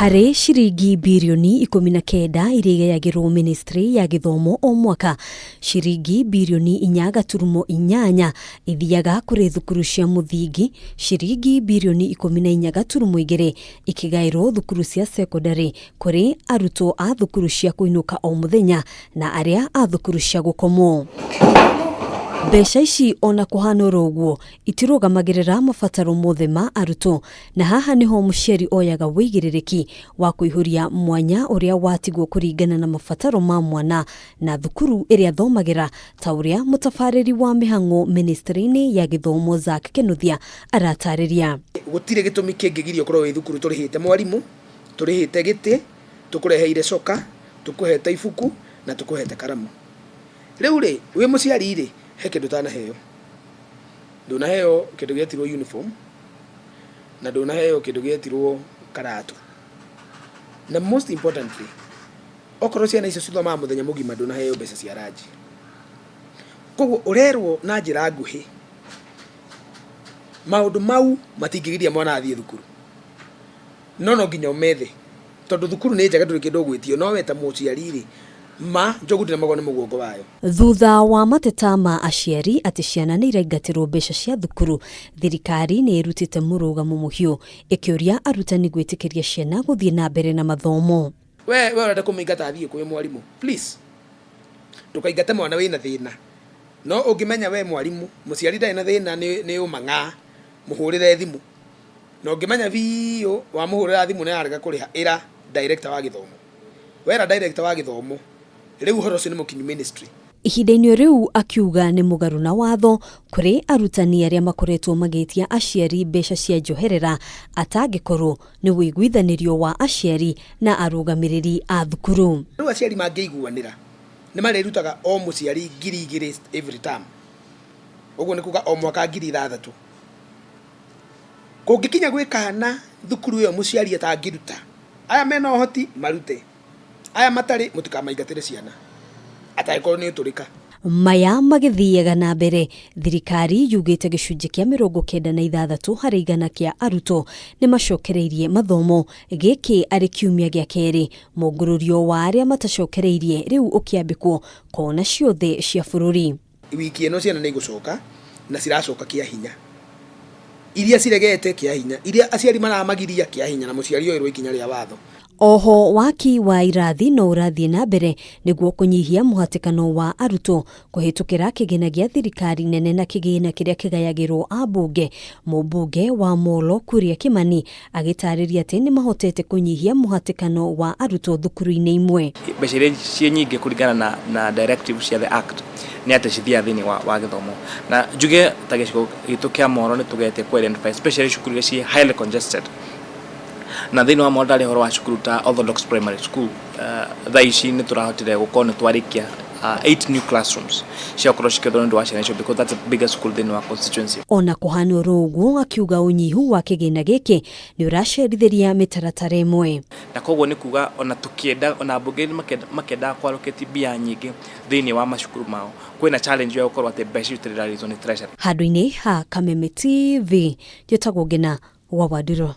Harĩ ciringi birioni 19 iria igayagĩrwo ministry ya gĩthomo o mwaka, ciringi birioni 4.8 ithiaga kũrĩ thukuru cia mũthingi, ciringi birioni 14.2 ikĩgaĩrwo thukuru cia cekondarĩ kũrĩ arutwo a thukuru cia kũinũka o mũthenya na arĩa a thukuru cia gũkomwo. Mbeca ici ona kũhana oro ũguo itirũgamagĩrĩra mabataro mothe ma arutwo, na haha nĩho mũciari oyaga wĩigĩrĩrĩki wa kũihũria mwanya ũrĩa watigwo kũringana na mabataro ma mwana na thukuru ĩrĩa athomagĩra, ta ũrĩa mũtabarĩri wa mĩhang'o mĩnĩstrĩ-inĩ ya gĩthomo Zack Kinuthia aratarĩria. Gũtirĩ gĩtũmi kĩngĩgiria ũkorwo wĩ thukuru tũrĩhĩte mwarimũ, tũrĩhĩte gĩtĩ, tũkũreheire coka, tũkũhete ibuku na tũkũhete karamu. Rĩu rĩ, wĩ mũciari rĩ, he kĩndũ ũtanaheo. Ndũnaheo kĩndũ gĩetirwo uniform na ndũnaheo kĩndũ gĩetirwo karatũ. Na most importantly, okorwo ciana icio cithomaga mũthenya mũgima ndũnaheo mbeca cia ranji. Koguo ũrerwo na njĩra nguhĩ, maũndũ mau matingĩgiria mwana athiĩ thukuru. No no nginya ũmethe tondũ thukuru nĩ njega ndũrĩ kĩndũ ũgwĩtio, no we ta mũciari rĩ, ma njogu ndĩremagwo nĩ mũgongo wayo. Thutha wa mateta ma aciari atĩ ciana nĩ iraingatĩrwo mbeca cia thukuru, thirikari nĩ ĩrutĩte mũrũgamo mũhiũ ĩkĩũria arutani gwĩtĩkĩria ciana gũthiĩ na mbere na mathomo. We we ũrenda kũmũingata athiĩ kwĩ mwarimũ, please ndũkaingate mwana wĩna thĩna. No ũngĩmenya we mwarimũ, mũciari ndarĩ na thĩna nĩ ũmang'a, mũhũrĩre thimũ. Na ũngĩmenya biũ wamũhũrĩra thimũ na arega kũrĩha, ĩra director wa gĩthomo. Wera director wa gĩthomo, rĩu ũhoro ũcio nĩ mũkinyu ministry. Ihinda-inĩ rĩu akiuga nĩ mũgarũ na watho kũrĩ arutani arĩa makoretwo magĩtia aciari mbeca cia njoherera atangĩkorwo nĩ ũiguithanĩrio wa aciari na arũgamĩrĩri a thukuru. Rĩu aciari mangĩiguanĩra nĩ marĩrutaga o mũciari 2000 every term, ũguo nĩ kuga o mwaka 6000. Kũngĩkinya gwĩ kana thukuru ĩyo mũciari atangĩruta, aya mena ũhoti marute, aya matarĩ mũtikamaingatĩre ciana atangĩkorwo nĩ ũtũrĩka. Maya magĩthiaga na mbere, thirikari yugĩte gĩcunjĩ kĩa 96 harĩ igana kĩa arutwo nĩ macokereirie mathomo, gĩkĩ arĩ kiumia gĩa kerĩ mũngũrũrio wa arĩa matacokereirie rĩu ũkĩambĩkwo kona ciothe cia bũrũri. Wiki ĩno ciana nĩ igũcoka na ciracoka kĩa hinya, iria ciregete kĩa hinya, iria aciari maramagiria kĩa hinya, na mũciari oerwo ikinya rĩa watho. Oho waki wa irathi no ũrathiĩ na mbere nĩguo kũnyihia mũhatĩkano wa arutwo kũhĩtũkĩra kĩgĩna gĩa thirikari nene na kĩgĩna kĩrĩa kĩgayagĩrwo ambunge. Mũmbunge wa Molo Kuria Kimani agĩtarĩria atĩ nĩ mahotete kũnyihia mũhatĩkano wa arutwo thukuru-inĩ imwe. Mbeca iria ciĩ nyingĩ kũringana na directive cia the act nĩ atĩ cithiaga thĩinĩ wa gĩthomo. Na njuge ta gĩcigo gitũ kĩa Molo nĩ tũgeretie kũ identify especially cukuru iria ciĩ highly congested. Na thĩinĩ wa Molo ndarĩ ũhoro wa cukuru ta Orthodox Primary School. Thaa ici nĩ tũrahotire gũkorwo nĩ twarĩkia 8 new classrooms cia gũkorwo cikĩhũthĩrwo nĩ ũndũ wa ciana icio because that's the biggest school thĩinĩ wa constituency. Ona kũhana oro ũguo, akiuga ũnyihu wa kĩgĩna gĩkĩ nĩ ũracerithĩria mĩtaratara ĩmwe. Na koguo nĩ kuga ona tũkĩenda ona ambunge makĩendaga kũ allocate mbia nyingĩ thĩinĩ wa macukuru mao, kwĩna challenge ya gũkorwo atĩ mbeca icio itirĩ irarizwo nĩ treasury. Handũ-inĩ ha Kameme TV, njĩtagwo Ngĩna wa Wandirũ.